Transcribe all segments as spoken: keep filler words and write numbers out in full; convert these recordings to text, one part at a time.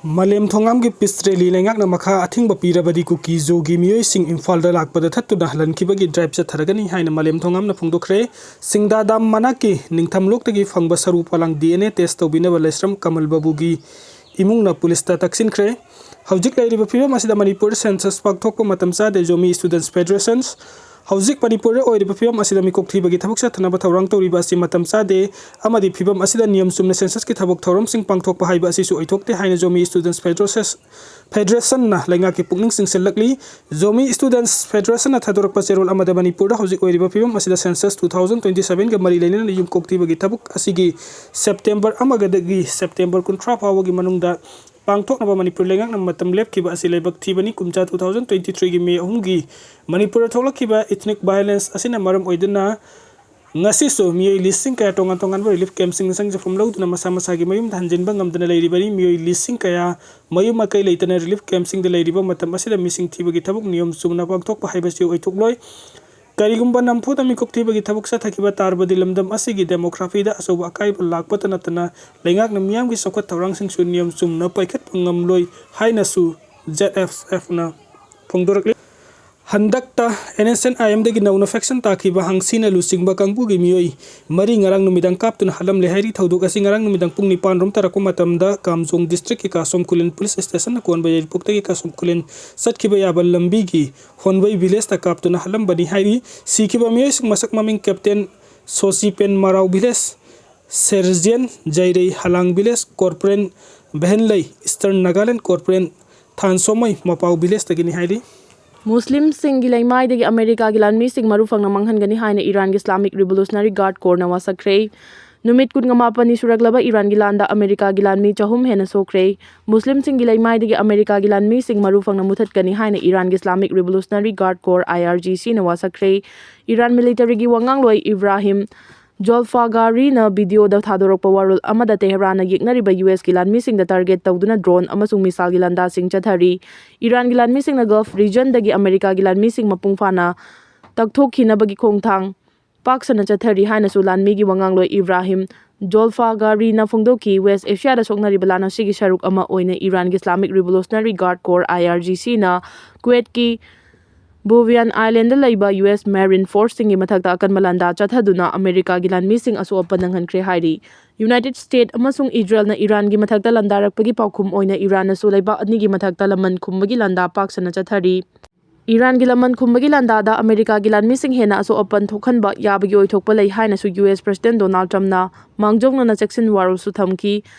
ꯃꯥꯂꯦꯝ ꯊꯣꯉꯥꯝꯒꯤ peace rally ꯂꯩꯉꯥꯛꯅ ꯃꯈꯥ ꯑꯊꯤꯡꯕ ꯄꯤꯔꯕꯗꯤ ꯀꯨꯀꯤ ꯖꯣꯒꯤ ꯃꯤꯑꯣꯏꯁꯤꯡ ꯏꯝꯐꯥꯜꯗ ꯂꯥꯛꯄꯗ ꯊꯠꯇꯨꯅ ꯍꯜꯍꯟꯈꯤꯕꯒꯤ drive ꯆꯠꯊꯔꯒꯅꯤ ꯍꯥꯏꯅ ꯃꯥꯂꯦꯝ ꯊꯣꯉꯥꯝꯅ ꯐꯣꯡꯗꯣꯛꯈ꯭ꯔꯦ꯫ ꯁꯤꯡꯗꯥꯗꯥꯝ ꯃꯅꯥꯛꯀꯤ ꯅꯤꯡꯊꯝꯂꯣꯛꯇꯒꯤ ꯐꯪꯕ ꯁꯔꯨ ꯄꯣꯂꯥꯡ D N A test ꯇꯧꯕꯤꯅꯕ ꯂꯩꯁ꯭ꯔꯝ ꯀꯃꯜ ꯕꯥꯕꯨꯒꯤ ꯏꯃꯨꯡꯅ ꯄꯨꯂꯤꯁꯇ ꯇꯛꯁꯤꯟꯈ꯭ꯔꯦ꯫ ꯍꯧꯖꯤꯛ ꯂꯩꯔꯤꯕ ꯐꯤꯕꯝ ꯑꯁꯤꯗ ꯃꯅꯤꯄꯨꯔꯗ census ꯄꯥꯡꯊꯣꯛꯄ ꯃꯇꯝ ꯆꯥꯗꯦ꯫ Zomi Students Federations ꯍꯧꯖꯤꯛ ꯃꯅꯤꯄꯨꯔꯗ ꯑꯣꯏꯔꯤꯕ ꯐꯤꯕꯝ ꯑꯁꯤꯗ ꯃꯤꯀꯣꯛ ꯊꯤꯕꯒꯤ ꯊꯕꯛ ꯆꯠꯊꯅꯕ ꯊꯧꯔꯥꯡ ꯇꯧꯔꯤꯕ ꯑꯁꯤ ꯃꯇꯝ ꯆꯥꯗꯦ ꯑꯃꯗꯤ ꯐꯤꯕꯝ ꯑꯁꯤꯗ ꯅꯤꯌꯝ ꯆꯨꯝꯅ census ꯀꯤ ꯊꯕꯛ ꯊꯧꯔꯝꯁꯤꯡ ꯄꯥꯡꯊꯣꯛꯄ ꯍꯥꯏꯕ ꯑꯁꯤꯁꯨ ꯑꯣꯏꯊꯣꯛꯇꯦ ꯍꯥꯏꯅ Zomi Students Federations Federation ꯅ ꯂꯩꯉꯥꯛꯀꯤ ꯄꯨꯛꯅꯤꯡ ꯆꯤꯡꯁꯤꯜꯂꯛꯂꯤ꯫ Zomi Students Federation ꯅ ꯊꯥꯗꯣꯔꯛꯄ ꯆꯦꯔꯣꯜ ꯑꯃꯗ ꯃꯅꯤꯄꯨꯔꯗ ꯍꯧꯖꯤꯛ ꯑꯣꯏꯔꯤꯕ ꯐꯤꯕꯝ ꯑꯁꯤꯗ census two thousand twenty seven ꯒ ꯃꯔꯤ ꯂꯩꯅꯅ ꯌꯨꯝ ꯀꯣꯛꯊꯤꯕꯒꯤ ꯊꯕꯛ ꯑꯁꯤꯒꯤ September ꯑꯃꯗꯒꯤ September ꯀꯨꯟꯊ꯭ꯔꯥ ꯐꯥꯎꯕꯒꯤ ꯃꯅꯨꯡꯗ ꯄꯥꯡꯊꯣꯛꯅꯕ ꯃꯅꯤꯄꯨꯔ ꯂꯩꯉꯥꯛꯅ ꯃꯇꯝ ꯂꯦꯞꯈꯤꯕ ꯑꯁꯤ ꯂꯥꯏꯕꯛ ꯊꯤꯕꯅꯤ꯫ ꯀꯨꯝꯖꯥ two thousand twenty three ꯒꯤ May ꯑꯍꯨꯝꯒꯤ ꯃꯅꯤꯄꯨꯔꯗ ꯊꯣꯛꯂꯛꯈꯤꯕ ethnic violence ꯑꯁꯤꯅ ꯃꯔꯝ ꯑꯣꯏꯗꯨꯅ ꯉꯁꯤꯁꯨ ꯃꯤꯑꯣꯏ ꯂꯤꯁꯤꯡ ꯀꯌꯥ ꯇꯣꯉꯥꯟ ꯇꯣꯉꯥꯟꯕ relief camp ꯁꯤꯡꯗ ꯆꯪꯖꯐꯝ ꯂꯧꯗꯨꯅ ꯃꯁꯥ ꯃꯁꯥꯒꯤ ꯃꯌꯨꯝꯗ ꯍꯟꯖꯤꯟꯕ ꯉꯝꯗꯅ ꯂꯩꯔꯤꯕꯅꯤ꯫ ꯃꯤꯑꯣꯏ ꯂꯤꯁꯤꯡ ꯀꯌꯥ ꯃꯌꯨꯝ ꯃꯀꯩ ꯂꯩꯇꯅ relief camp ꯁꯤꯡꯗ ꯂꯩꯔꯤꯕ ꯃꯇꯝ ꯑꯁꯤꯗ ꯃꯤꯁꯤꯡ ꯊꯤꯕꯒꯤ ꯊꯕꯛ ꯅꯤꯌꯝ ꯆꯨꯝꯅ ꯄꯥꯡꯊꯣꯛꯄ ꯍꯥꯏꯕꯁꯤ ꯑꯣꯏꯊꯣꯛꯂꯣꯏ꯫ ꯀꯔꯤꯒꯨꯝꯕ ꯅꯝꯐꯨꯗ ꯃꯤꯀꯣꯛ ꯊꯤꯕꯒꯤ ꯊꯕꯛ ꯆꯠꯊꯈꯤꯕ ꯇꯥꯔꯕꯗꯤ ꯂꯝꯗꯝ ꯑꯁꯤꯒꯤ demography ꯗ ꯑꯆꯧꯕ ꯑꯀꯥꯏꯕ ꯂꯥꯛꯄꯇ ꯅꯠꯇꯅ ꯂꯩꯉꯥꯛꯅ ꯃꯤꯌꯥꯝꯒꯤ ꯆꯥꯎꯈꯠ ꯊꯧꯔꯥꯡꯁꯤꯡꯁꯨ ꯅꯤꯌꯝ ꯆꯨꯝꯅ ꯄꯥꯏꯈꯠꯄ ꯉꯝꯂꯣꯏ ꯍꯥꯏꯅꯁꯨ Z F F ꯅ ꯐꯣꯡꯗꯣꯔꯛꯂꯤ꯫ ꯍꯟꯗꯛꯇ N S N I M ꯗꯒꯤ ꯅꯧꯅ faction ꯇꯥꯈꯤꯕ ꯍꯪꯁꯤꯅ ꯂꯨꯆꯤꯡꯕ ꯀꯥꯡꯕꯨꯒꯤ ꯃꯤꯑꯣꯏ ꯃꯔꯤ ꯉꯔꯥꯡ ꯅꯨꯃꯤꯗꯥꯡ ꯀꯥꯞꯇꯨꯅ ꯍꯥꯠꯂꯝꯂꯦ ꯍꯥꯏꯔꯤ꯫ ꯊꯧꯗꯣꯛ ꯑꯁꯤ ꯉꯔꯥꯡ ꯅꯨꯃꯤꯗꯥꯡ ꯄꯨꯡ ꯅꯤꯄꯥꯟ ꯔꯣꯝ ꯇꯥꯔꯛꯄ ꯃꯇꯝꯗ ꯀꯥꯝꯖꯣꯡ district ꯀꯤ ꯀꯥꯁꯣꯝ ꯈꯨꯂꯦꯟ police station ꯅ ꯀꯣꯟꯕ ꯌꯥꯏꯔꯤꯄꯣꯛꯇꯒꯤ ꯀꯥꯁꯣꯝ ꯈꯨꯂꯦꯟ ꯆꯠꯈꯤꯕ ꯌꯥꯕ ꯂꯝꯕꯤꯒꯤ ꯍꯣꯟꯕꯩ village ꯇ ꯀꯥꯞꯇꯨꯅ ꯍꯥꯠꯂꯝꯕꯅꯤ ꯍꯥꯏꯔꯤ꯫ ꯁꯤꯈꯤꯕ ꯃꯤꯑꯣꯏꯁꯤꯡ ꯃꯁꯛ ꯃꯃꯤꯡ Captain ꯁꯣꯁꯤꯄꯦꯟ ꯃꯔꯥꯎ village, Sergeant ꯖꯩꯔꯩ ꯍꯂꯥꯡ village, Corporal ꯕꯦꯍꯟꯂꯩ Eastern Nagaland, Corporal ꯊꯥꯟꯁꯣꯃꯩ ꯃꯄꯥꯎ village ꯇꯒꯤꯅꯤ ꯍꯥꯏꯔꯤ꯫ ꯃꯨꯁꯂꯤꯝꯁꯤꯡꯒꯤ ꯂꯩꯃꯥꯏꯗꯒꯤ ꯑꯃꯦꯔꯤꯀꯥꯒꯤ ꯂꯥꯟꯃꯤꯁꯤꯡ ꯃꯔꯨ ꯐꯪꯅ ꯃꯥꯡꯍꯟꯒꯅꯤ ꯍꯥꯏꯅ ꯏꯔꯥꯟꯒꯤ Islamic Revolutionary Guard Corps ꯅ ꯋꯥꯁꯛꯈ꯭ꯔꯦ꯫ ꯅꯨꯃꯤꯠ ꯀꯨꯟꯃꯥꯄꯟꯅꯤ ꯁꯨꯔꯛꯂꯕ ꯏꯔꯥꯟꯒꯤ ꯂꯥꯟꯗ ꯑꯃꯦꯔꯤꯀꯥꯒꯤ ꯂꯥꯟꯃꯤ ꯆꯍꯨꯝ ꯍꯦꯟꯅ ꯁꯣꯛꯈ꯭ꯔꯦ꯫ ꯃꯨꯁꯂꯤꯝꯁꯤꯡꯒꯤ ꯂꯩꯃꯥꯏꯗꯒꯤ ꯑꯃꯦꯔꯤꯀꯥꯒꯤ ꯂꯥꯟꯃꯤꯁꯤꯡ ꯃꯔꯨ ꯐꯪꯅ ꯃꯨꯊꯠꯀꯅꯤ ꯍꯥꯏꯅ ꯏꯔꯥꯟꯒꯤ Islamic Revolutionary Guard Corps, I R G C ꯅ ꯋꯥꯁꯛꯈ꯭ꯔꯦ꯫ ꯏꯔꯥꯟ military ꯒꯤ ꯋꯥꯉꯥꯡꯂꯣꯏ ꯏꯕ꯭ꯔꯥꯍꯤꯝ ꯖꯣꯜꯐꯥꯒꯥꯔꯤꯅ video ꯗ ꯊꯥꯗꯣꯔꯛꯄ ꯋꯥꯔꯣꯜ ꯑꯃꯗ ꯇꯦꯍꯔꯥꯟꯅ ꯌꯦꯛꯅꯔꯤꯕ U S ꯀꯤ ꯂꯥꯟꯃꯤꯁꯤꯡꯗ target ꯇꯧꯗꯨꯅ drone ꯑꯃꯁꯨꯡ missile ꯒꯤ ꯂꯥꯟꯗꯥꯁꯤꯡ ꯆꯠꯊꯔꯤ꯫ ꯏꯔꯥꯟꯒꯤ ꯂꯥꯟꯃꯤꯁꯤꯡꯅ Gulf region ꯗꯒꯤ ꯑꯃꯦꯔꯤꯀꯥꯒꯤ ꯂꯥꯟꯃꯤꯁꯤꯡ ꯃꯄꯨꯡ ꯐꯥꯅ ꯇꯛꯊꯣꯛꯈꯤꯅꯕꯒꯤ ꯈꯣꯡꯊꯥꯡ ꯄꯥꯛ ꯁꯟꯅ ꯆꯠꯊꯔꯤ ꯍꯥꯏꯅꯁꯨ ꯂꯥꯟꯃꯤꯒꯤ ꯋꯥꯉꯥꯡꯂꯣꯏ ꯏꯕ꯭ꯔꯥꯍꯤꯝ ꯖꯣꯜꯐꯥ ꯒꯥꯔꯤꯅ ꯐꯣꯡꯗꯣꯛꯈꯤ꯫ ꯋꯦꯁ ꯑꯦꯁꯤꯌꯥꯗ ꯁꯣꯛꯅꯔꯤꯕ ꯂꯥꯟ ꯑꯁꯤꯒꯤ ꯁꯔꯨꯛ ꯑꯃ ꯑꯣꯏꯅ ꯏꯔꯥꯟꯒꯤ ꯏꯁꯂꯥꯃꯤꯛ ꯔꯤꯚꯣꯂꯨꯁꯅꯔꯤ ꯒꯥꯔꯗ ꯀꯣꯔ, IRGC, ꯅ ꯀꯨꯋꯦꯠꯀꯤ ꯕꯨꯕꯤꯌꯥꯟ ꯑꯥꯏꯂꯦꯟꯗ ꯂꯩꯕ ꯌꯨ ꯑꯦꯁ ꯃꯦꯔꯤꯟ ꯐꯣꯔꯁꯁꯤꯡꯒꯤ ꯃꯊꯛꯇ ꯑꯀꯟꯕ ꯂꯥꯟꯗꯥ ꯆꯠꯊꯗꯨꯅ ꯑꯃꯦꯔꯤꯀꯥꯒꯤ ꯂꯥꯟꯃꯤꯁꯤꯡ ꯑꯁꯣꯛ ꯑꯄꯟ ꯅꯪꯍꯟꯈ꯭ꯔꯦ ꯍꯥꯏꯔꯤ꯫ ꯌꯨꯅꯥꯏꯇꯦꯗ ꯁ꯭ꯇꯦꯠ ꯑꯃꯁꯨꯡ ꯏꯖꯔꯦꯜꯅ ꯏꯔꯥꯟꯒꯤ ꯃꯊꯛꯇ ꯂꯥꯟꯗꯥꯔꯛꯄꯒꯤ ꯄꯥꯎꯈꯨꯝ ꯑꯣꯏꯅ ꯏꯔꯥꯟꯅꯁꯨ ꯂꯩꯕꯥꯛ ꯑꯅꯤꯒꯤ ꯃꯊꯛꯇ ꯂꯃꯟ ꯈꯨꯝꯕꯒꯤ ꯂꯥꯟꯗꯥ ꯄꯥꯛ ꯁꯟꯅ ꯆꯠꯊꯔꯤ꯫ ꯏꯔꯥꯟꯒꯤ ꯂꯃꯟ ꯈꯨꯝꯕꯒꯤ ꯂꯥꯟꯗꯥꯗ ꯑꯃꯦꯔꯤꯀꯥꯒꯤ ꯂꯥꯟꯃꯤꯁꯤꯡ ꯍꯦꯟꯅ ꯑꯁꯣꯛ ꯑꯄꯟ ꯊꯣꯛꯍꯟꯕ ꯌꯥꯕꯒꯤ ꯑꯣꯏꯊꯣꯛꯄ ꯂꯩ ꯍꯥꯏꯅꯁꯨ ꯌꯨ ꯑꯦꯁ ꯄ꯭ꯔꯦꯁꯤꯗꯦꯟꯠ ꯗꯣꯅꯥꯜꯗ ꯇ꯭ꯔꯝꯞꯅ ꯃꯥꯡꯖꯧꯅꯅ ꯆꯦꯛꯁꯤꯟ ꯋꯥꯔꯣꯜꯁꯨ ꯊꯝꯈꯤ꯫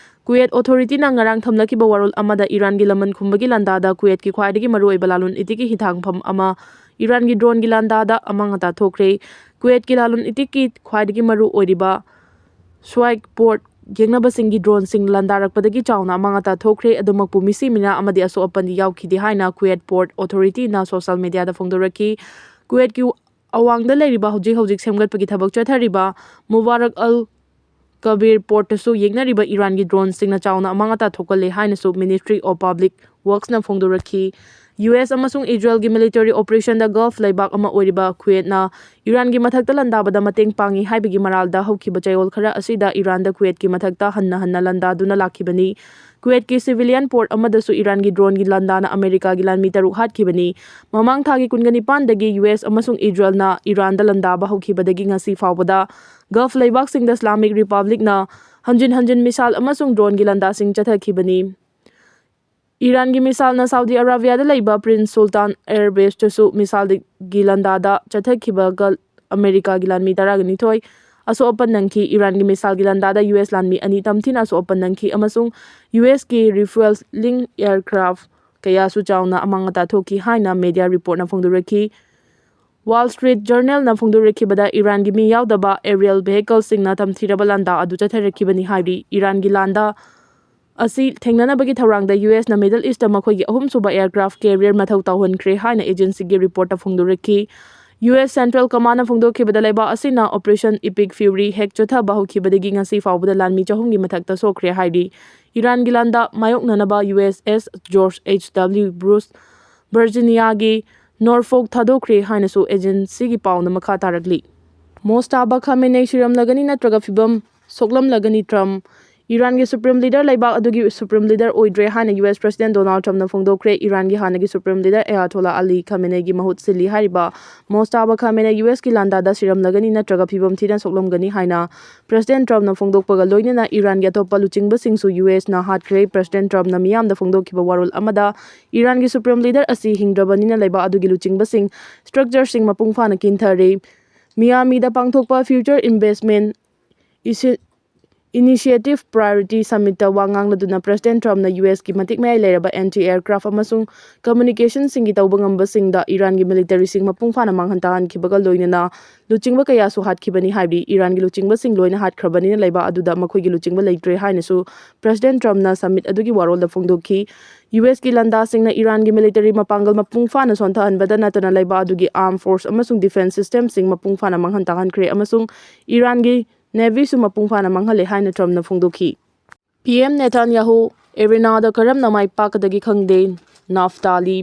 ꯀꯨꯋꯦꯠ ꯑꯣꯊꯣꯔꯤꯇꯤꯅ ꯉꯔꯥꯡ ꯊꯝꯂꯛꯈꯤꯕ ꯋꯥꯔꯣꯜ ꯑꯃꯗ ꯏꯔꯥꯟꯒꯤ ꯂꯃꯟ ꯈꯨꯝꯕꯒꯤ ꯂꯥꯟꯗꯥꯗ ꯀꯨꯋꯦꯠꯀꯤ ꯈ꯭ꯋꯥꯏꯗꯒꯤ ꯃꯔꯨꯑꯣꯏꯕ ꯂꯥꯂꯣꯟ ꯏꯇꯤꯛꯀꯤ ꯍꯤꯊꯥꯡꯐꯝ ꯑꯃ ꯏꯔꯥꯟꯒꯤ ꯗ꯭ꯔꯣꯟꯒꯤ ꯂꯥꯟꯗꯥꯗ ꯑꯃꯥꯡ ꯑꯇꯥ ꯊꯣꯛꯈ꯭ꯔꯦ꯫ ꯀꯨꯋꯦꯠꯀꯤ ꯂꯥꯂꯣꯟ ꯏꯇꯤꯛꯀꯤ ꯈ꯭ꯋꯥꯏꯗꯒꯤ ꯃꯔꯨ ꯑꯣꯏꯔꯤꯕ ꯁ꯭ꯋꯥꯏꯛ ꯄꯣꯔꯠ ꯌꯦꯡꯅꯕꯁꯤꯡꯒꯤ ꯗ꯭ꯔꯣꯟꯁꯤꯡ ꯂꯥꯟꯗꯥꯔꯛꯄꯗꯒꯤ ꯆꯥꯎꯅ ꯑꯃꯥꯡ ꯑꯇꯥ ꯊꯣꯛꯈ꯭ꯔꯦ꯫ ꯑꯗꯨꯃꯛꯄꯨ ꯃꯤꯁꯤ ꯃꯤꯅꯥ ꯑꯃꯗꯤ ꯑꯁꯣꯛ ꯑꯄꯟꯗꯤ ꯌꯥꯎꯈꯤꯗꯦ ꯍꯥꯏꯅ ꯀꯨꯋꯦꯠ ꯄꯣꯔꯠ ꯑꯣꯊꯣꯔꯤꯇꯤꯅ ꯁꯣꯁꯤꯌꯦꯜ ꯃꯤꯗꯤꯌꯥꯗ ꯐꯣꯡꯗꯣꯔꯛꯈꯤ꯫ ꯀꯨꯋꯦꯠꯀꯤ ꯑꯋꯥꯡꯗ ꯂꯩꯔꯤꯕ ꯍꯧꯖꯤꯛ ꯍꯧꯖꯤꯛ ꯁꯦꯝꯒꯠꯄꯒꯤ ꯊꯕꯛ ꯆꯠꯊꯔꯤꯕ ꯃꯨꯕꯥꯔꯛ ꯑꯜ ꯀꯕꯤꯔ ꯄꯣꯔꯠꯇꯁꯨ ꯌꯦꯡꯅꯔꯤꯕ ꯏꯔꯥꯟꯒꯤ ꯗ꯭ꯔꯣꯟꯁꯤꯡꯅ ꯆꯥꯎꯅ ꯑꯃꯥꯡ ꯑꯇꯥ ꯊꯣꯛꯍꯜꯂꯦ ꯍꯥꯏꯅꯁꯨ ꯃꯤꯅꯤꯁꯇ꯭ꯔꯤ ꯑꯣꯐ ꯄꯕ꯭ꯂꯤꯛ ꯋꯔꯛꯁꯅ ꯐꯣꯡꯗꯣꯔꯛꯈꯤ꯫ ꯌꯨ ꯑꯦꯁ ꯑꯃꯁꯨꯡ ꯏꯖꯔꯦꯜꯒꯤ ꯃꯤꯂꯤꯇꯔꯤ ꯑꯣꯄꯔꯦꯁꯟꯗ ꯒꯜꯐ ꯂꯩꯕꯥꯛ ꯑꯃ ꯑꯣꯏꯔꯤꯕ ꯀꯨꯋꯦꯠꯅ ꯏꯔꯥꯟꯒꯤ ꯃꯊꯛꯇ ꯂꯥꯟꯗꯥꯕꯗ ꯃꯇꯦꯡ ꯄꯥꯡꯉꯤ ꯍꯥꯏꯕꯒꯤ ꯃꯔꯥꯜꯗ ꯍꯧꯈꯤꯕ ꯆꯌꯣꯜ ꯈꯔ ꯑꯁꯤꯗ ꯏꯔꯥꯟꯗ ꯀꯨꯋꯦꯠꯀꯤ ꯃꯊꯛꯇ ꯍꯟꯅ ꯍꯟꯅ ꯂꯥꯟꯗꯥꯗꯨꯅ ꯂꯥꯛꯈꯤꯕꯅꯤ꯫ ꯀꯨꯋꯦꯠꯀꯤ ꯁꯤꯚꯤꯂꯤꯌꯟ ꯄꯣꯔꯠ ꯑꯃꯗꯁꯨ ꯏꯔꯥꯟꯒꯤ ꯗ꯭ꯔꯣꯟꯒꯤ ꯂꯥꯟꯗꯥꯅ ꯑꯃꯦꯔꯤꯀꯥꯒꯤ ꯂꯥꯟꯃꯤ ꯇꯔꯨꯛ ꯍꯥꯠꯈꯤꯕꯅꯤ꯫ ꯃꯃꯥꯡ ꯊꯥꯒꯤ ꯀꯨꯟꯒ ꯅꯤꯄꯥꯟꯗꯒꯤ ꯌꯨ ꯑꯦꯁ ꯑꯃꯁꯨꯡ ꯏꯖꯔꯦꯜꯅ ꯏꯔꯥꯟꯗ ꯂꯥꯟꯗꯥꯕ ꯍꯧꯈꯤꯕꯗꯒꯤ ꯉꯁꯤ ꯐꯥꯎꯕꯗ ꯒꯜꯐ ꯂꯩꯕꯥꯛꯁꯤꯡꯗ ꯏꯁꯂꯥꯃꯤꯛ ꯔꯤꯄꯕ꯭ꯂꯤꯛꯅ ꯍꯟꯖꯤꯟ ꯍꯟꯖꯤꯟ ꯃꯤꯁꯥꯏꯜ ꯑꯃꯁꯨꯡ ꯗ꯭ꯔꯣꯟꯒꯤ ꯂꯥꯟꯗꯥꯁꯤꯡ ꯆꯠꯊꯈꯤꯕꯅꯤ꯫ ꯏꯔꯥꯟꯒꯤ ꯃꯤꯁꯥꯏꯜꯅ ꯁꯥꯎꯗꯤ ꯑꯔꯥꯕꯤꯌꯥꯗ ꯂꯩꯕ ꯄ꯭ꯔꯤꯟꯁ ꯁꯨꯜꯇꯥꯟ ꯑꯦꯌꯔꯕꯦꯁꯇꯁꯨ ꯃꯤꯁꯥꯏꯜꯒꯤ ꯂꯥꯟꯗꯥꯗ ꯆꯠꯊꯈꯤꯕ ꯒꯜ ꯑꯃꯦꯔꯤꯀꯥꯒꯤ ꯂꯥꯟꯃꯤ ꯇꯔꯥꯒ ꯅꯤꯊꯣꯏ ꯑꯁꯣꯛ ꯑꯄꯟ ꯅꯪꯈꯤ꯫ ꯏꯔꯥꯟꯒꯤ ꯃꯤꯁꯥꯏꯜꯒꯤ ꯂꯥꯟꯗꯥꯗ ꯌꯨ ꯑꯦꯁ ꯂꯥꯟꯃꯤ ꯑꯅꯤ ꯇꯝꯊꯤꯅ ꯑꯁꯣꯛ ꯑꯄꯟ ꯅꯪꯈꯤ ꯑꯃꯁꯨꯡ ꯌꯨ ꯑꯦꯁꯀꯤ ꯔꯤꯐ꯭ꯌꯨꯑꯦꯂꯤꯡ ꯑꯦꯌꯔꯀ꯭ꯔꯥꯐ ꯀꯌꯥꯁꯨ ꯆꯥꯎꯅ ꯑꯃꯥꯡ ꯑꯇꯥ ꯊꯣꯛꯈꯤ ꯍꯥꯏꯅ ꯃꯦꯗꯤꯌꯥ ꯔꯤꯄꯣꯔꯠꯅ ꯐꯣꯡꯗꯣꯔꯛꯈꯤ꯫ ꯋꯥꯜ ꯁ꯭ꯇ꯭ꯔꯤꯠ ꯖꯔꯅꯦꯜꯅ ꯐꯣꯡꯗꯣꯔꯛꯈꯤꯕꯗ ꯏꯔꯥꯟꯒꯤ ꯃꯤ ꯌꯥꯎꯗꯕ ꯑꯦꯔꯤꯌꯦꯜ ꯚꯦꯍꯤꯀꯜꯁꯤꯡꯅ ꯇꯝꯊꯤꯔꯕ ꯂꯥꯟꯗꯥ ꯑꯗꯨ ꯆꯠꯊꯔꯛꯈꯤꯕꯅꯤ ꯍꯥꯏꯔꯤ꯫ ꯏꯔꯥꯟꯒꯤ ꯂꯥꯟꯗꯥ ꯑꯁꯤ ꯊꯦꯡꯅꯅꯕꯒꯤ ꯊꯧꯔꯥꯡꯗ ꯌꯨ ꯑꯦꯁꯅ ꯃꯤꯗꯜ ꯏꯁꯇ ꯃꯈꯣꯏꯒꯤ ꯑꯍꯨꯝꯁꯨꯕ ꯑꯦꯌꯔꯀ꯭ꯔꯥꯐ ꯀꯦꯔꯤꯌꯔ ꯃꯊꯧ ꯇꯧꯍꯟꯈ꯭ꯔꯦ ꯍꯥꯏꯅ ꯑꯦꯖꯦꯟꯁꯤꯒꯤ ꯔꯤꯄꯣꯔꯠꯇ ꯐꯣꯡꯗꯣꯔꯛꯈꯤ꯫ ꯌꯨ ꯑꯦꯁ ꯁꯦꯟꯇ꯭ꯔꯦꯜ ꯀꯃꯥꯟꯅ ꯐꯣꯡꯗꯣꯛꯈꯤꯕꯗ ꯂꯩꯕꯥꯛ ꯑꯁꯤꯅ ꯑꯣꯄꯔꯦꯁꯟ ꯏꯄꯤꯛ ꯐ꯭ꯌꯨꯔꯤ ꯍꯦꯛ ꯆꯠꯊꯕ ꯍꯧꯈꯤꯕꯗꯒꯤ ꯉꯁꯤ ꯐꯥꯎꯕꯗ ꯂꯥꯟꯃꯤ ꯆꯍꯨꯝꯒꯤ ꯃꯊꯛꯇ ꯁꯣꯛꯈ꯭ꯔꯦ ꯍꯥꯏꯔꯤ꯫ ꯏꯔꯥꯟꯒꯤ ꯂꯥꯟꯗꯥ ꯃꯥꯌꯣꯛꯅꯅꯕ ꯌꯨ ꯑꯦꯁ ꯑꯦꯁ ꯖꯣꯔꯖ ꯑꯩꯆ ꯗꯕ꯭ꯂꯤꯎ ꯕ꯭ꯔꯨꯁ ꯚꯔꯖꯤꯅꯤꯌꯥꯒꯤ ꯅꯣꯔꯐꯣꯛ ꯊꯥꯗꯣꯛꯈ꯭ꯔꯦ ꯍꯥꯏꯅꯁꯨ ꯑꯦꯖꯦꯟꯁꯤꯒꯤ ꯄꯥꯎꯅ ꯃꯈꯥ ꯇꯥꯔꯛꯂꯤ꯫ ꯃꯣꯁꯇꯥꯕꯥ ꯈꯥꯃꯦꯅꯦ ꯁꯤꯔꯝꯂꯒꯅꯤ ꯅꯠꯇ꯭ꯔꯒ ꯐꯤꯕꯝ ꯁꯣꯛꯂꯝꯂꯒꯅꯤ꯫ ꯇ꯭ꯔꯝꯞ, ꯏꯔꯥꯟꯒꯤ ꯁꯨꯄ꯭ꯔꯤꯝ ꯂꯤꯗꯔ ꯂꯩꯕꯥꯛ ꯑꯗꯨꯒꯤ ꯁꯨꯄ꯭ꯔꯤꯝ ꯂꯤꯗꯔ ꯑꯣꯏꯗ꯭ꯔꯦ ꯍꯥꯏꯅ ꯌꯨ ꯑꯦꯁ ꯄ꯭ꯔꯦꯁꯤꯗꯦꯟꯠ ꯗꯣꯅꯥꯜꯗ ꯇ꯭ꯔꯝꯞꯅ ꯐꯣꯡꯗꯣꯛꯈ꯭ꯔꯦ꯫ ꯏꯔꯥꯟꯒꯤ ꯍꯥꯟꯅꯒꯤ ꯁꯨꯄ꯭ꯔꯤꯝ ꯂꯤꯗꯔ ꯑꯌꯥꯊꯣꯂꯥ ꯑꯂꯤ ꯈꯥꯃꯦꯅꯦꯒꯤ ꯃꯍꯨꯠ ꯁꯤꯜꯂꯤ ꯍꯥꯏꯔꯤꯕ ꯃꯣꯁꯇꯥꯕꯥ ꯈꯥꯃꯦꯅꯦ ꯌꯨ ꯑꯦꯁꯀꯤ ꯂꯥꯟꯗꯥꯗ ꯁꯤꯔꯝꯂꯒꯅꯤ ꯅꯠꯇ꯭ꯔꯒ ꯐꯤꯕꯝ ꯊꯤꯅ ꯁꯣꯛꯂꯝꯒꯅꯤ ꯍꯥꯏꯅ ꯄ꯭ꯔꯦꯁꯤꯗꯦꯟꯠ ꯇ꯭ꯔꯝꯞꯅ ꯐꯣꯡꯗꯣꯛꯄꯒ ꯂꯣꯏꯅꯅ ꯏꯔꯥꯟꯒꯤ ꯑꯇꯣꯞꯄ ꯂꯨꯆꯤꯡꯕꯁꯤꯡꯁꯨ ꯌꯨ ꯑꯦꯁꯅ ꯍꯥꯠꯈ꯭ꯔꯦ꯫ ꯄ꯭ꯔꯦꯁꯤꯗꯦꯟꯠ ꯇ꯭ꯔꯝꯞꯅ ꯃꯤꯌꯥꯝꯗ ꯐꯣꯡꯗꯣꯛꯈꯤꯕ ꯋꯥꯔꯣꯜ ꯑꯃꯗ ꯏꯔꯥꯟꯒꯤ ꯁꯨꯄ꯭ꯔꯤꯝ ꯂꯤꯗꯔ ꯑꯁꯤ ꯍꯤꯡꯗ꯭ꯔꯕꯅꯤꯅ ꯂꯩꯕꯥꯛ ꯑꯗꯨꯒꯤ ꯂꯨꯆꯤꯡꯕꯁꯤꯡ, ꯁ꯭ꯇ꯭ꯔꯛꯆꯔꯁꯤꯡ ꯃꯄꯨꯡ ꯐꯥꯅ ꯀꯤꯟꯊꯔꯦ꯫ ꯃꯤꯌꯥꯃꯤꯗ ꯄꯥꯡꯊꯣꯛꯄ ꯐ꯭ꯌꯨꯆꯔ ꯏꯟꯚꯦꯁ꯭ꯠꯃꯦꯟꯠ ꯏꯁꯤ-, ꯏꯅꯤꯁꯤꯌꯦꯇꯤꯚ ꯄ꯭ꯔꯥꯏꯑꯣꯔꯤꯇꯤ ꯁꯃꯤꯠꯇ ꯋꯥ ꯉꯥꯡꯂꯗꯨꯅ ꯄ꯭ꯔꯦꯁꯤꯗꯦꯟꯠ ꯇ꯭ꯔꯝꯞꯅ ꯌꯨ ꯑꯦꯁꯀꯤ ꯃꯇꯤꯛ ꯃꯌꯥꯏ ꯂꯩꯔꯕ ꯑꯦꯟꯇꯤ ꯑꯦꯌꯔꯀ꯭ꯔꯥꯐ ꯑꯃꯁꯨꯡ ꯀꯝꯃ꯭ꯌꯨꯅꯤꯀꯦꯁꯟꯁꯤꯡꯒꯤ ꯇꯧꯕ ꯉꯝꯕꯁꯤꯡꯗ ꯏꯔꯥꯟꯒꯤ ꯃꯤꯂꯤꯇꯔꯤꯁꯤꯡ ꯃꯄꯨꯡ ꯐꯥꯅ ꯃꯥꯡꯍꯟ ꯇꯥꯍꯟꯈꯤꯕꯒ ꯂꯣꯏꯅꯅ ꯂꯨꯆꯤꯡꯕ ꯀꯌꯥꯁꯨ ꯍꯥꯠꯈꯤꯕꯅꯤ ꯍꯥꯏꯔꯤ꯫ ꯏꯔꯥꯟꯒꯤ ꯂꯨꯆꯤꯡꯕꯁꯤꯡ ꯂꯣꯏꯅ ꯍꯥꯠꯈ꯭ꯔꯕꯅꯤꯅ ꯂꯩꯕꯥꯛ ꯑꯗꯨꯗ ꯃꯈꯣꯏꯒꯤ ꯂꯨꯆꯤꯡꯕ ꯂꯩꯇ꯭ꯔꯦ ꯍꯥꯏꯅꯁꯨ ꯄ꯭ꯔꯦꯁꯤꯗꯦꯟꯠ ꯇ꯭ꯔꯝꯞꯅ ꯁꯃꯤꯠ ꯑꯗꯨꯒꯤ ꯋꯥꯔꯣꯜꯗ ꯐꯣꯡꯗꯣꯛꯈꯤ꯫ ꯌꯨ ꯑꯦꯁꯀꯤ ꯂꯥꯟꯗꯥꯁꯤꯡꯅ ꯏꯔꯥꯟꯒꯤ ꯃꯤꯂꯤꯇꯔꯤ ꯃꯄꯥꯡꯒꯜ ꯃꯄꯨꯡ ꯐꯥꯅ ꯁꯣꯟꯊꯍꯟꯕꯗ ꯅꯠꯇꯅ ꯂꯩꯕꯥꯛ ꯑꯗꯨꯒꯤ ꯑꯥꯔꯝ ꯐꯣꯔꯁ ꯑꯃꯁꯨꯡ ꯗꯤꯐꯦꯟꯁ ꯁꯤꯁꯇꯦꯝꯁꯤꯡ ꯃꯄꯨꯡ ꯐꯥꯅ ꯃꯥꯡꯍꯟ ꯇꯥꯛꯍꯟꯈ꯭ꯔꯦ ꯑꯃꯁꯨꯡ ꯏꯔꯥꯟꯒꯤ ꯅꯦꯚꯤꯁꯨ ꯃꯄꯨꯡ ꯐꯥꯅ ꯃꯥꯡꯍꯜꯂꯦ ꯍꯥꯏꯅ ꯇ꯭ꯔꯝꯞꯅ ꯐꯣꯡꯗꯣꯛꯈꯤ꯫ ꯄꯤ ꯑꯦꯝ ꯅꯦꯇꯥꯟꯌꯥꯍꯨ, ꯏꯔꯥꯟꯗ ꯀꯔꯝꯅ ꯃꯥꯏ ꯄꯥꯛꯀꯗꯒꯦ ꯈꯪꯗꯦ꯫ ꯅꯥꯐꯇꯥꯂꯤ,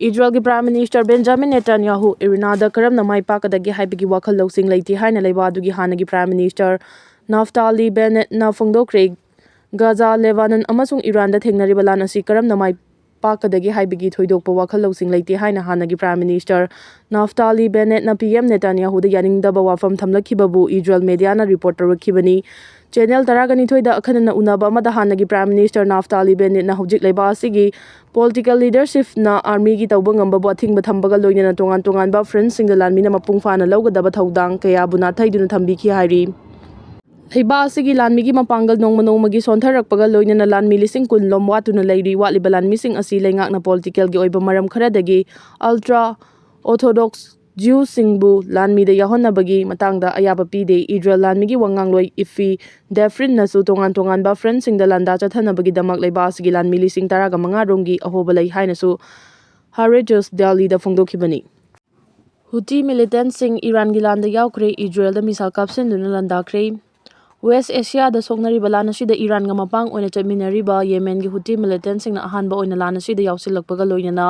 ꯏꯖꯔꯦꯜꯒꯤ ꯄ꯭ꯔꯥꯏꯝ ꯃꯤꯅꯤꯁꯇꯔ ꯕꯦꯟꯖꯥꯃꯤꯟ ꯅꯦꯇꯥꯟꯌꯥꯍꯨ ꯏꯔꯥꯟꯗ ꯀꯔꯝꯅ ꯃꯥꯏ ꯄꯥꯛꯀꯗꯒꯦ ꯍꯥꯏꯕꯒꯤ ꯋꯥꯈꯜ ꯂꯧꯁꯤꯡ ꯂꯩꯇꯦ ꯍꯥꯏꯅ ꯂꯩꯕꯥꯛ ꯑꯗꯨꯒꯤ ꯍꯥꯟꯅꯒꯤ ꯄ꯭ꯔꯥꯏꯝ ꯃꯤꯅꯤꯁꯇꯔ ꯅꯥꯐꯇꯥꯂꯤ ꯕꯦꯅꯦꯠꯅ ꯐꯣꯡꯗꯣꯛꯈ꯭ꯔꯦ꯫ ꯒꯥꯖꯥ, ꯂꯦꯕꯥꯅꯟ ꯑꯃꯁꯨꯡ ꯏꯔꯥꯟꯗ ꯊꯦꯡꯅꯔꯤꯕ ꯂꯥꯟ ꯑꯁꯤ ꯀꯔꯝꯅ ꯃꯥꯏ ꯄꯥꯛꯀꯗꯒꯦ ꯍꯥꯏꯕꯒꯤ ꯊꯣꯏꯗꯣꯛꯄ ꯋꯥꯈꯜ ꯂꯧꯁꯤꯡ ꯂꯩꯇꯦ ꯍꯥꯏꯅ ꯍꯥꯟꯅꯒꯤ ꯄ꯭ꯔꯥꯏꯝ ꯃꯤꯅꯤꯁꯇꯔ ꯅꯥꯐꯇꯥꯂꯤ ꯕꯦꯅꯦꯠꯅ ꯄꯤ ꯑꯦꯝ ꯅꯦꯇꯥꯟꯌꯥꯍꯨꯗ ꯌꯥꯅꯤꯡꯗꯕ ꯋꯥꯐꯝ ꯊꯝꯂꯛꯈꯤꯕꯕꯨ ꯏꯖꯔꯦꯜ ꯃꯦꯗꯤꯌꯥꯅ ꯔꯤꯄꯣꯔꯠ ꯇꯧꯔꯛꯈꯤꯕꯅꯤ꯫ ꯆꯦꯅꯦꯜ ꯇꯔꯥꯒ ꯅꯤꯊꯣꯏꯗ ꯑꯈꯟꯅꯅ ꯎꯅꯕ ꯑꯃꯗ ꯍꯥꯟꯅꯒꯤ ꯄ꯭ꯔꯥꯏꯝ ꯃꯤꯅꯤꯁꯇꯔ ꯅꯥꯐꯇꯥꯂꯤ ꯕꯦꯅꯦꯠꯅ ꯍꯧꯖꯤꯛ ꯂꯩꯕꯥꯛ ꯑꯁꯤꯒꯤ ꯄꯣꯂꯤꯇꯤꯀꯦꯜ ꯂꯤꯗꯔꯁꯤꯞꯅ ꯑꯥꯔꯃꯤꯒꯤ ꯇꯧꯕ ꯉꯝꯕꯕꯨ ꯑꯊꯤꯡꯕ ꯊꯝꯕꯒ ꯂꯣꯏꯅꯅ ꯇꯣꯉꯥꯟ ꯇꯣꯉꯥꯟꯕ ꯐ꯭ꯔꯟꯠꯁꯤꯡꯗ ꯂꯥꯟꯃꯤꯅ ꯃꯄꯨꯡ ꯐꯥꯅ ꯂꯧꯒꯗꯕ ꯊꯧꯗꯥꯡ ꯀꯌꯥꯕꯨ ꯅꯥꯊꯩꯗꯨꯅ ꯊꯝꯕꯤꯈꯤ ꯍꯥꯏꯔꯤ꯫ ꯂꯩꯕꯥꯛ ꯑꯁꯤꯒꯤ ꯂꯥꯟꯃꯤꯒꯤ ꯃꯄꯥꯡꯒꯜ ꯅꯣꯡꯃ ꯅꯣꯡꯃꯒꯤ ꯁꯣꯟꯊꯔꯛꯄꯒ ꯂꯣꯏꯅꯅ ꯂꯥꯟꯃꯤ ꯂꯤꯁꯤꯡ ꯀꯨꯟ ꯂꯣꯝ ꯋꯥꯠꯇꯨꯅ ꯂꯩꯔꯤ꯫ ꯋꯥꯠꯂꯤꯕ ꯂꯥꯟꯃꯤꯁꯤꯡ ꯑꯁꯤ ꯂꯩꯉꯥꯛꯅ ꯄꯣꯂꯤꯇꯤꯀꯦꯜꯒꯤ ꯑꯣꯏꯕ ꯃꯔꯝ ꯈꯔꯗꯒꯤ ꯑꯜꯇ꯭ꯔꯥ ꯑꯣꯔꯊꯣꯗꯣꯛꯁ ꯖ꯭ꯌꯨꯁꯤꯡꯕꯨ ꯂꯥꯟꯃꯤꯗ ꯌꯥꯎꯍꯟꯅꯕꯒꯤ ꯃꯇꯥꯡꯗ ꯑꯌꯥꯕ ꯄꯤꯗꯦ꯫ ꯏꯖꯔꯦꯜ ꯂꯥꯟꯃꯤꯒꯤ ꯋꯥ ꯉꯥꯡꯂꯣꯏ ꯏꯐꯤ ꯗꯦꯐ꯭ꯔꯤꯟꯅꯁꯨ ꯇꯣꯉꯥꯟ ꯇꯣꯉꯥꯟꯕ ꯐ꯭ꯔꯟꯠꯁꯤꯡꯗ ꯂꯥꯟꯗꯥ ꯆꯠꯊꯅꯕꯒꯤꯗꯃꯛ ꯂꯩꯕꯥꯛ ꯑꯁꯤꯒꯤ ꯂꯥꯟꯃꯤ ꯂꯤꯁꯤꯡ ꯇꯔꯥꯒ ꯃꯉꯥ ꯔꯣꯝꯒꯤ ꯑꯍꯣꯕ ꯂꯩ ꯍꯥꯏꯅꯁꯨ ꯍꯥꯔꯦꯖꯁ ꯗꯦꯂꯤꯗ ꯐꯣꯡꯗꯣꯛꯈꯤꯕꯅꯤ꯫ ꯍꯨꯇꯤ ꯃꯤꯂꯤꯇꯦꯟꯠꯁꯤꯡ ꯏꯔꯥꯟꯒꯤ ꯂꯥꯟꯗ ꯌꯥꯎꯈ꯭ꯔꯦ, ꯏꯖꯔꯦꯜꯗ ꯃꯤꯁꯥꯏꯜ ꯀꯥꯞꯁꯤꯟꯗꯨꯅ ꯂꯥꯟꯗꯥꯈ꯭ꯔꯦ꯫ ꯋꯦꯁ ꯑꯦꯁꯤꯌꯥꯗ ꯁꯣꯛꯅꯔꯤꯕ ꯂꯥꯟ ꯑꯁꯤꯗ ꯏꯔꯥꯟꯒ ꯃꯄꯥꯡ ꯑꯣꯏꯅ ꯆꯠꯃꯤꯟꯅꯔꯤꯕ ꯌꯦꯃꯦꯟꯒꯤ ꯍꯨꯇꯤ ꯃꯤꯂꯤꯇꯦꯟꯠꯁꯤꯡꯅ ꯑꯍꯥꯟꯕ ꯑꯣꯏꯅ ꯂꯥꯟ ꯑꯁꯤꯗ ꯌꯥꯎꯁꯤꯜꯂꯛꯄꯒ ꯂꯣꯏꯅꯅ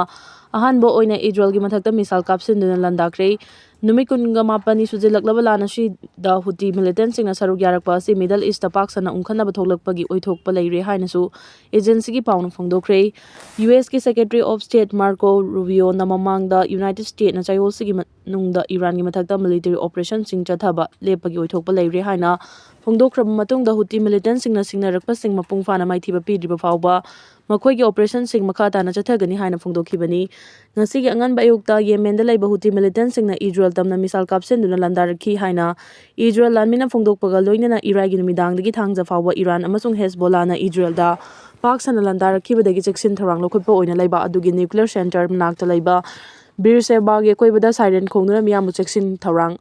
ꯑꯍꯥꯟꯕ ꯑꯣꯏꯅ ꯏꯖꯔꯦꯜꯒꯤ ꯃꯊꯛꯇ ꯃꯤꯁꯥꯏꯜ ꯀꯥꯞꯁꯤꯟꯗꯨꯅ ꯂꯥꯟꯗꯥꯈ꯭ꯔꯦ꯫ ꯅꯨꯃꯤꯠ ꯀꯨꯟꯒ ꯃꯥꯄꯟꯅꯤ ꯁꯨꯖꯤꯜꯂꯛꯂꯕ ꯂꯥꯟ ꯑꯁꯤꯗ ꯍꯨꯇꯤ ꯃꯤꯂꯤꯇꯦꯟꯁꯤꯡꯅ ꯁꯔꯨꯛ ꯌꯥꯔꯛꯄ ꯑꯁꯤ ꯃꯤꯗꯜ ꯏꯁꯇ ꯄꯥꯛ ꯁꯟꯅ ꯎꯪꯈꯠꯅꯕ ꯊꯣꯛꯂꯛꯄꯒꯤ ꯑꯣꯏꯊꯣꯛꯄ ꯂꯩꯔꯦ ꯍꯥꯏꯅꯁꯨ ꯑꯦꯖꯦꯟꯁꯤꯒꯤ ꯄꯥꯎꯅ ꯐꯣꯡꯗꯣꯛꯈ꯭ꯔꯦ꯫ ꯌꯨ ꯑꯦꯁꯀꯤ Secretary of State Marco Rubioꯅ ꯃꯃꯥꯡꯗ ꯌꯨꯅꯥꯏꯇꯦꯗ ꯁ꯭ꯇꯦꯠꯅ ꯆꯌꯣꯜꯁꯤꯒꯤ ꯃꯅꯨꯡꯗ ꯏꯔꯥꯟꯒꯤ ꯃꯊꯛꯇ ꯃꯤꯂꯤꯇꯔꯤ ꯑꯣꯄꯔꯦꯁꯟꯁꯤꯡ ꯆꯠꯊꯕ ꯂꯦꯞꯄꯒꯤ ꯑꯣꯏꯊꯣꯛꯄ ꯂꯩꯔꯦ ꯍꯥꯏꯅ ꯐꯣꯡꯗꯣꯛꯈ꯭ꯔꯕ ꯃꯇꯨꯡꯗ ꯍꯨꯇꯤ ꯃꯤꯂꯤꯇꯦꯟꯁꯤꯡꯅ ꯁꯤꯡꯅꯔꯛꯄꯁꯤꯡ ꯃꯄꯨꯡ ꯐꯥꯅ ꯃꯥꯏꯊꯤꯕ ꯄꯤꯗ꯭ꯔꯤꯕ ꯐꯥꯎꯕ ꯃꯈꯣꯏꯒꯤ ꯑꯣꯄꯔꯦꯁꯟꯁꯤꯡ ꯃꯈꯥ ꯇꯥꯅ ꯆꯠꯊꯒꯅꯤ ꯍꯥꯏꯅ ꯐꯣꯡꯗꯣꯛꯈꯤꯕꯅꯤ꯫ ꯉꯁꯤꯒꯤ ꯑꯉꯟꯕ ꯑꯌꯨꯛꯇ ꯌꯦꯃꯦꯟꯗ ꯂꯩꯕ ꯍꯨꯇꯤ ꯃꯤꯂꯤꯇꯦꯟꯁꯤꯡꯅ ꯏꯖꯔꯦꯜ ꯇꯝꯅ ꯃꯤꯁꯥꯏꯜ ꯀꯥꯞꯁꯤꯟꯗꯨꯅ ꯂꯥꯟꯗꯥꯔꯛꯈꯤ ꯍꯥꯏꯅ ꯏꯖꯔꯦꯜ ꯂꯥꯟꯃꯤꯅ ꯐꯣꯡꯗꯣꯛꯄꯒ ꯂꯣꯏꯅꯅ ꯏꯔꯥꯏꯒꯤ ꯅꯨꯃꯤꯗꯥꯡꯗꯒꯤ ꯊꯥꯡꯖ ꯐꯥꯎꯕ ꯏꯔꯥꯟ ꯑꯃꯁꯨꯡ ꯍꯦꯖꯕꯣꯂꯥꯅ ꯏꯖꯔꯦꯜꯗ ꯄꯥꯛ ꯁꯟꯅ ꯂꯥꯟꯗꯥꯔꯛꯈꯤꯕꯗꯒꯤ ꯆꯦꯛꯁꯤꯟ ꯊꯧꯔꯥꯡ ꯂꯧꯈꯠꯄ ꯑꯣꯏꯅ ꯂꯩꯕ ꯑꯗꯨꯒꯤ ꯅ꯭ꯌꯨꯀ꯭ꯂꯤꯌꯔ ꯁꯦꯟꯇꯔ ꯃꯅꯥꯛꯇ ꯂꯩꯕ ꯕꯤꯔ ꯁꯦꯕꯥꯒꯤ ꯑꯀꯣꯏꯕꯗ ꯁꯥꯏꯔꯦꯟ ꯈꯣꯡꯗꯨꯅ ꯃꯤꯌꯥꯝꯕꯨ ꯆꯦꯛꯁꯤꯟ ꯊꯧꯔꯥꯡ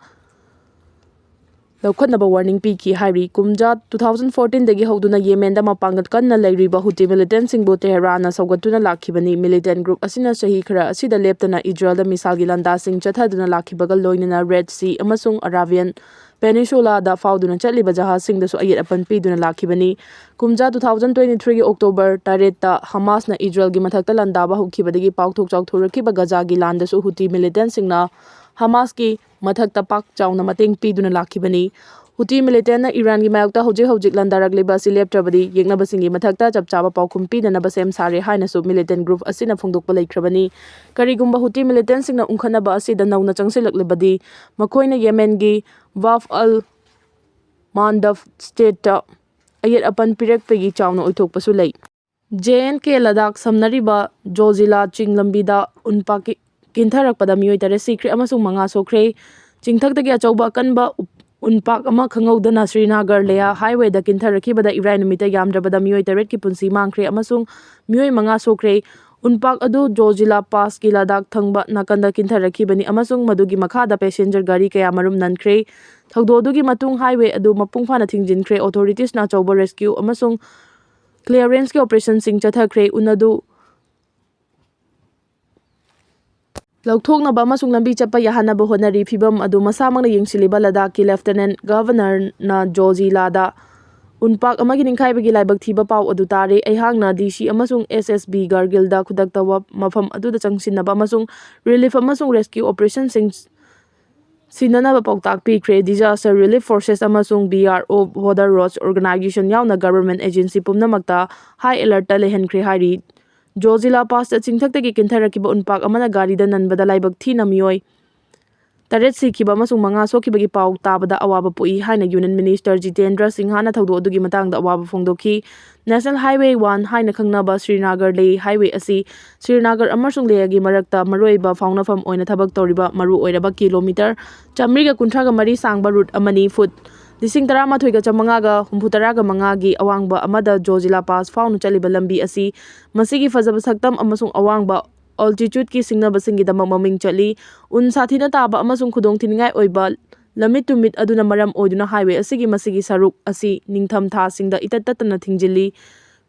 ꯂꯧꯈꯠꯅꯕ ꯋꯥꯔꯅꯤꯡ ꯄꯤꯈꯤ ꯍꯥꯏꯔꯤ꯫ ꯀꯨꯝꯖꯥ two thousand fourteenꯗꯒꯤ ꯍꯧꯗꯨꯅ ꯌꯦꯃꯦꯟꯗ ꯃꯄꯥꯡꯒꯜ ꯀꯟꯅ ꯂꯩꯔꯤꯕ ꯍꯨꯇꯤ ꯃꯤꯂꯤꯇꯦꯟꯁꯤꯡꯕꯨ ꯇꯦꯍꯔꯥꯟꯅ ꯁꯧꯒꯠꯇꯨꯅ ꯂꯥꯛꯈꯤꯕꯅꯤ꯫ ꯃꯤꯂꯤꯇꯦꯟ ꯒ꯭ꯔꯨꯞ ꯑꯁꯤꯅ ꯆꯍꯤ ꯈꯔ ꯑꯁꯤꯗ ꯂꯦꯞꯇꯅ ꯏꯖꯔꯦꯜꯗ ꯃꯤꯁꯥꯏꯜꯒꯤ ꯂꯥꯟꯗꯥꯁꯤꯡ ꯆꯠꯊꯗꯨꯅ ꯂꯥꯛꯈꯤꯕꯒ ꯂꯣꯏꯅꯅ ꯔꯦꯗ ꯁꯤ ꯑꯃꯁꯨꯡ ꯑꯔꯥꯕꯤꯌꯟ ꯄꯦꯅꯤꯟꯁꯨꯂꯥꯗ ꯐꯥꯎꯗꯨꯅ ꯆꯠꯂꯤꯕ ꯖꯍꯥꯖꯁꯤꯡꯗꯁꯨ ꯑꯌꯦꯠ ꯑꯄꯟ ꯄꯤꯗꯨꯅ ꯂꯥꯛꯈꯤꯕꯅꯤ꯫ ꯀꯨꯝꯖꯥ two thousand twenty threeꯒꯤ October ꯇꯔꯦꯠꯇ ꯍꯃꯥꯁꯅ ꯏꯖꯔꯦꯜꯒꯤ ꯃꯊꯛꯇ ꯂꯥꯟꯗꯥꯕ ꯍꯧꯈꯤꯕꯗꯒꯤ ꯄꯥꯛꯊꯣꯛ ꯆꯥꯎꯊꯣꯔꯛꯈꯤꯕ ꯒꯖꯥꯒꯤ ꯂꯥꯟꯗꯁꯨ ꯍꯨꯇꯤ ꯃꯤꯂꯤꯇꯦꯟꯁꯤꯡꯅ ꯍꯃꯥꯁꯀꯤ ꯃꯊꯛꯇ ꯄꯥꯛ ꯆꯥꯎꯅ ꯃꯇꯦꯡ ꯄꯤꯗꯨꯅ ꯂꯥꯛꯈꯤꯕꯅꯤ꯫ ꯍꯨꯇꯤ ꯃꯤꯂꯤꯇꯦꯟꯅ ꯏꯔꯥꯟꯒꯤ ꯃꯥꯌꯣꯛꯇ ꯍꯧꯖꯤꯛ ꯍꯧꯖꯤꯛ ꯂꯥꯟꯗꯥꯔꯛꯂꯤꯕ ꯑꯁꯤ ꯂꯦꯞꯇ꯭ꯔꯕꯗꯤ ꯌꯦꯛꯅꯕꯁꯤꯡꯒꯤ ꯃꯊꯛꯇ ꯆꯞ ꯆꯥꯕ ꯄꯥꯎꯈꯨꯝ ꯄꯤꯅꯅꯕ ꯁꯦꯝ ꯁꯥꯔꯦ ꯍꯥꯏꯅꯁꯨ ꯃꯤꯂꯤꯇꯦꯟ ꯒ꯭ꯔꯨꯞ ꯑꯁꯤꯅ ꯐꯣꯡꯗꯣꯛꯄ ꯂꯩꯈ꯭ꯔꯕꯅꯤ꯫ ꯀꯔꯤꯒꯨꯝꯕ ꯍꯨꯇꯤ ꯃꯤꯂꯤꯇꯦꯟꯁꯤꯡꯅ ꯎꯪꯈꯠꯅꯕ ꯑꯁꯤꯗ ꯅꯧꯅ ꯆꯪꯁꯤꯜꯂꯛꯂꯕꯗꯤ ꯃꯈꯣꯏꯅ ꯌꯦꯃꯦꯟꯒꯤ ꯕꯥꯕ ꯑꯜ ꯃꯥꯟꯗꯕ ꯁ꯭ꯇꯦꯠꯇ ꯑꯌꯦꯠ ꯑꯄꯟ ꯄꯤꯔꯛꯄꯒꯤ ꯆꯥꯎꯅ ꯑꯣꯏꯊꯣꯛꯄꯁꯨ ꯂꯩ꯫ J and K ꯂꯗꯥꯈ ꯁꯝꯅꯔꯤꯕ ꯖꯣꯖꯤꯂꯥ ꯆꯤꯡ ꯂꯝꯕꯤꯗ ꯎꯟ ꯄꯥꯛ ꯀꯤ-, ꯀꯤꯟꯊꯔꯛꯄꯗ ꯃꯤꯑꯣꯏ ꯇꯔꯦꯠ ꯁꯤꯈ꯭ꯔꯦ ꯑꯃꯁꯨꯡ ꯃꯉꯥ ꯁꯣꯛꯈ꯭ꯔꯦ꯫ ꯆꯤꯡꯊꯛꯇꯒꯤ ꯑꯆꯧꯕ ꯑꯀꯟꯕ ꯎꯞ-, ꯎꯟ ꯄꯥꯛ ꯑꯃ ꯈꯪꯍꯧꯗꯅ ꯁ꯭ꯔꯤꯅꯥꯒꯔ ꯂꯦꯍ ꯍꯥꯏꯋꯦꯗ ꯀꯤꯟꯊꯔꯛꯈꯤꯕꯗ ꯏꯔꯥꯏ ꯅꯨꯃꯤꯠꯇ ꯌꯥꯝꯗ꯭ꯔꯕꯗ ꯃꯤꯑꯣꯏ ꯇꯔꯦꯠꯀꯤ ꯄꯨꯟꯁꯤ ꯃꯥꯡꯈ꯭ꯔꯦ ꯑꯃꯁꯨꯡ ꯃꯤꯑꯣꯏ ꯃꯉꯥ ꯁꯣꯛꯈ꯭ꯔꯦ꯫ ꯎꯟ ꯄꯥꯛ ꯑꯗꯨ ꯖꯣꯖꯤꯂꯥ ꯄꯥꯁꯀꯤ ꯂꯗꯥꯈ ꯊꯪꯕ ꯅꯥꯀꯟꯗ ꯀꯤꯟꯊꯔꯛꯈꯤꯕꯅꯤ ꯑꯃꯁꯨꯡ ꯃꯗꯨꯒꯤ ꯃꯈꯥꯗ ꯄꯦꯁꯦꯟꯖꯔ ꯒꯥꯔꯤ ꯀꯌꯥ ꯃꯔꯨꯝ ꯅꯟꯈ꯭ꯔꯦ꯫ ꯊꯧꯗꯣꯛ ꯑꯗꯨꯒꯤ ꯃꯇꯨꯡ ꯍꯥꯏꯋꯦ ꯑꯗꯨ ꯃꯄꯨꯡ ꯐꯥꯅ ꯊꯤꯡꯖꯤꯟꯈ꯭ꯔꯦ꯫ ꯑꯣꯊꯣꯔꯤꯇꯤꯁꯅ ꯑꯆꯧꯕ ꯔꯦꯁꯀ꯭ꯌꯨ ꯑꯃꯁꯨꯡ ꯀ꯭ꯂꯤꯌꯔꯦꯟꯁꯀꯤ ꯑꯣꯄꯔꯦꯁꯟꯁꯤꯡ ꯆꯠꯊꯈ꯭ꯔꯦ꯫ ꯎꯟ ꯑꯗꯨ ꯂꯧꯊꯣꯛꯅꯕ ꯑꯃꯁꯨꯡ ꯂꯝꯕꯤ ꯆꯠꯄ ꯌꯥꯍꯟꯅꯕ ꯍꯣꯠꯅꯔꯤ꯫ ꯐꯤꯚꯝ ꯑꯗꯨ ꯃꯁꯥꯃꯛꯅ ꯌꯦꯡꯁꯤꯜꯂꯤꯕ ꯂꯗꯥꯈꯀꯤ ꯂꯦꯐꯇꯤꯅꯦꯟꯠ ꯒꯚꯔꯅꯔꯅ ꯖꯣꯖꯤꯂꯥꯗ ꯎꯟꯄꯥꯛ ꯑꯃꯒꯤ ꯅꯤꯡꯈꯥꯏꯕꯒꯤ ꯂꯥꯏꯕꯛ ꯊꯤꯕ ꯄꯥꯎ ꯑꯗꯨ ꯇꯥꯔꯦ꯫ ꯑꯩꯍꯥꯛꯅ ꯗꯤ ꯁꯤ ꯑꯃꯁꯨꯡ ꯑꯦꯁ ꯑꯦꯁ ꯕꯤ ꯒꯥꯔꯒꯤꯜꯗ ꯈꯨꯗꯛꯇ ꯋꯥ-, ꯃꯐꯝ ꯑꯗꯨꯗ ꯆꯪꯁꯤꯟꯅꯕ ꯑꯃꯁꯨꯡ ꯔꯤꯂꯤꯐ ꯑꯃꯁꯨꯡ ꯔꯦꯁꯀ꯭ꯌꯨ ꯑꯣꯄꯔꯦꯁꯟꯁꯤꯡ ꯁꯤꯟꯅꯅꯕ ꯄꯥꯎꯇꯥꯛ ꯄꯤꯈ꯭ꯔꯦ꯫ Disaster Relief Forces ꯑꯃꯁꯨꯡ B R O, Border Roads Organization ꯌꯥꯎꯅ government agency ꯄꯨꯝꯅꯃꯛꯇ high alertꯇ ꯂꯩꯍꯟꯈ꯭ꯔꯦ ꯍꯥꯏꯔꯤ꯫ ꯖꯣꯖꯤꯂꯥ ꯄꯥꯁꯇ ꯆꯤꯡꯊꯛꯇꯒꯤ ꯀꯤꯟꯊꯔꯛꯈꯤꯕ ꯎꯟꯄꯥꯛ ꯑꯃꯅ ꯒꯥꯔꯤꯗ ꯅꯟꯕꯗ ꯂꯥꯏꯕꯛ ꯊꯤꯅ ꯃꯤꯑꯣꯏ ꯇꯔꯦꯠ ꯁꯤꯈꯤꯕ ꯑꯃꯁꯨꯡ ꯃꯉꯥ ꯁꯣꯛꯈꯤꯕꯒꯤ ꯄꯥꯎ ꯇꯥꯕꯗ ꯑꯋꯥꯕ ꯄꯣꯛꯏ ꯍꯥꯏꯅ Union Minister ꯖꯤꯇꯦꯟꯗ꯭ꯔ ꯁꯤꯡꯍꯅ ꯊꯧꯗꯣꯛ ꯑꯗꯨꯒꯤ ꯃꯇꯥꯡꯗ ꯑꯋꯥꯕ ꯐꯣꯡꯗꯣꯛꯈꯤ꯫ National Highway one ꯍꯥꯏꯅ ꯈꯪꯅꯕ ꯁ꯭ꯔꯤꯅꯥꯒꯔ ꯂꯦꯍ highway ꯑꯁꯤ ꯁ꯭ꯔꯤꯅꯥꯒꯔ ꯑꯃꯁꯨꯡ ꯂꯦꯍꯒꯤ ꯃꯔꯛꯇ ꯃꯔꯨꯑꯣꯏꯕ ꯐꯥꯎꯅꯐꯝ ꯑꯣꯏꯅ ꯊꯕꯛ ꯇꯧꯔꯤꯕ ꯃꯔꯨꯑꯣꯏꯔꯕ ꯀꯤꯂꯣꯃꯤꯇꯔ ꯆꯥꯃꯔꯤꯒ ꯀꯨꯟꯊ꯭ꯔꯥꯒ ꯃꯔꯤ ꯁꯥꯡꯕ route ꯑꯃꯅꯤ꯫ Foot ꯂꯤꯁꯤꯡ ꯇꯔꯥꯃꯥꯊꯣꯏꯒ ꯆꯥꯃꯉꯥꯒ ꯍꯨꯝꯐꯨꯇꯔꯥꯒ ꯃꯉꯥꯒꯤ ꯑꯋꯥꯡꯕ ꯑꯃꯗ ꯖꯣꯖꯤꯂꯥ ꯄꯥꯁ ꯐꯥꯎꯅ ꯆꯠꯂꯤꯕ ꯂꯝꯕꯤ ꯑꯁꯤ ꯃꯁꯤꯒꯤ ꯐꯖꯕ ꯁꯛꯇꯝ ꯑꯃꯁꯨꯡ ꯑꯋꯥꯡꯕ altitudeꯀꯤ ꯁꯤꯡꯅꯕꯁꯤꯡꯒꯤꯗꯃꯛ ꯃꯃꯤꯡ ꯆꯠꯂꯤ꯫ ꯎꯟ ꯁꯥꯊꯤꯅ ꯇꯥꯕ ꯑꯃꯁꯨꯡ ꯈꯨꯗꯣꯡꯊꯤꯅꯤꯡꯉꯥꯏ ꯑꯣꯏꯕ ꯂꯝꯃꯤꯠ ꯇꯨꯃꯤꯠ ꯑꯗꯨꯅ ꯃꯔꯝ ꯑꯣꯏꯗꯨꯅ highway ꯑꯁꯤꯒꯤ ꯃꯁꯤꯒꯤ ꯁꯔꯨꯛ ꯑꯁꯤ ꯅꯤꯡꯊꯝ ꯊꯥꯁꯤꯡꯗ ꯏꯇꯠ ꯇꯠꯇꯅ ꯊꯤꯡꯖꯤꯜꯂꯤ꯫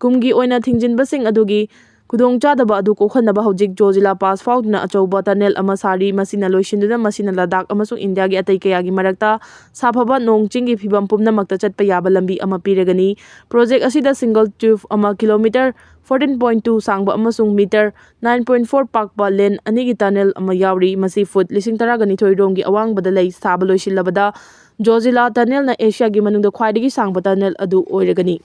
ꯀꯨꯝꯒꯤ ꯑꯣꯏꯅ ꯊꯤꯡꯖꯤꯟꯕꯁꯤꯡ ꯑꯗꯨꯒꯤ ꯈꯨꯗꯣꯡꯆꯥꯗꯕ ꯑꯗꯨ ꯀꯣꯛꯍꯟꯅꯕ ꯍꯧꯖꯤꯛ ꯖꯣꯖꯤꯂꯥ ꯄꯥꯁ ꯐꯥꯎꯗꯨꯅ ꯑꯆꯧꯕ tunnel ꯑꯃ ꯁꯥꯔꯤ꯫ ꯃꯁꯤꯅ ꯂꯣꯏꯁꯤꯟꯗꯨꯅ ꯃꯁꯤꯅ ꯂꯗꯥꯈ ꯑꯃꯁꯨꯡ ꯏꯟꯗꯤꯌꯥꯒꯤ ꯑꯇꯩ ꯀꯌꯥꯒꯤ ꯃꯔꯛꯇ ꯁꯥꯐꯕ ꯅꯣꯡ ꯆꯤꯡꯒꯤ ꯐꯤꯕꯝ ꯄꯨꯝꯅꯃꯛꯇ ꯆꯠꯄ ꯌꯥꯕ ꯂꯝꯕꯤ ꯑꯃ ꯄꯤꯔꯒꯅꯤ꯫ Project ꯑꯁꯤꯗ single tube ꯑꯃ kilometre fourteen point two ꯁꯥꯡꯕ ꯑꯃꯁꯨꯡ metre nine point four ꯄꯥꯛꯄ lane ꯑꯅꯤꯒꯤ tunnel ꯑꯃ ꯌꯥꯎꯔꯤ꯫ ꯃꯁꯤ foot ꯂꯤꯁꯤꯡ ꯇꯔꯥꯒ ꯅꯤꯊꯣꯏ ꯔꯣꯝꯒꯤ ꯑꯋꯥꯡꯕꯗ ꯂꯩ꯫ ꯁꯥꯕ ꯂꯣꯏꯁꯤꯜꯂꯕꯗ ꯖꯣꯖꯤꯂꯥ tunnelꯅ ꯑꯦꯁꯤꯌꯥꯒꯤ ꯃꯅꯨꯡꯗ ꯈ꯭ꯋꯥꯏꯗꯒꯤ ꯁꯥꯡꯕ tunnel ꯑꯗꯨ ꯑꯣꯏꯔꯒꯅꯤ꯫